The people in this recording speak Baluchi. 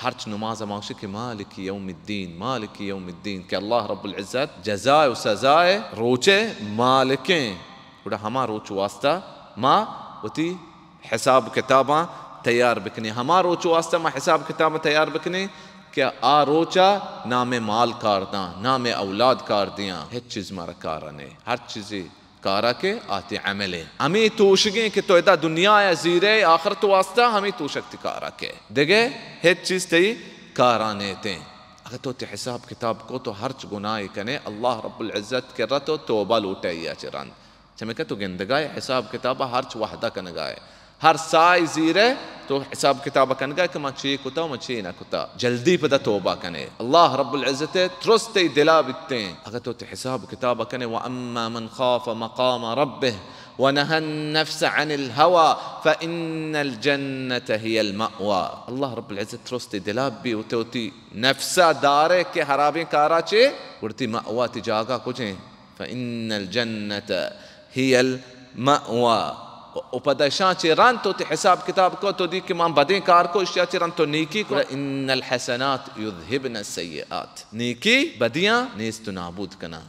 ہرچ نماز ما گوشیں کہ مالک یوم الدین، مالک یوم الدین، کہ اللہ رب العزت جزا و سزا روچے مالکیں۔ گڑا ہما روچ واسطہ ما وتی حساب کتاباں تیار بکنیں۔ ہما روچ واسطہ ما حساب کتاباں تیار بکنیں کہ آ روچا نام مال کار داں، نام اولاد کار دیاں، ہچ چیز مارا کارا نے۔ ہر چیزی کارا کہ آتی عملیں۔ ہمیں توشگیں کہ تو ادا دنیا ء زیرے آخرت واسطہ ہمیں توشگ تی کارا کہ۔ دگہ ہچ چیز تئی کارا نیتیں۔ اگر تو تی حساب کتاب کو تو ہرچ گناہی کنے، اللہ رب العزت کرا تو توبہ لوٹے یا چہ رند۔ چمکہ تو گندگائے حساب کتاب ہرچ وحدہ کنگائے۔ ہر سائی زیرے تو حساب کتاب کنگائے کہ من چی کتا و من چی نہ کتا۔ جلدی پدا توبہ کنے۔ اللہ رب العزت ترس تئی دلا بیتیں۔ اگر تو تی حساب کتاب کنے، واما من خاف مقام ربه ونهى النفس عن الهوى فان الجنة هي المأوى۔ اللہ رب العزت ترس تئی دلا بی و تو تی نفسا دارے کہ حرابیں کارا چے، گڑتی مأوا تی جاگہ کجیں؟ فإن الجنة هي المأوى۔ و پدا اشاں چہ رند تو تی حساب کتاب کو، تو دی کہ من بدیں کار کو، اشیا چہ رند تو نیکی کو۔ ان الحسنات یذهبن السیئات۔ نیکی بدیاں نیست و نابود کناں۔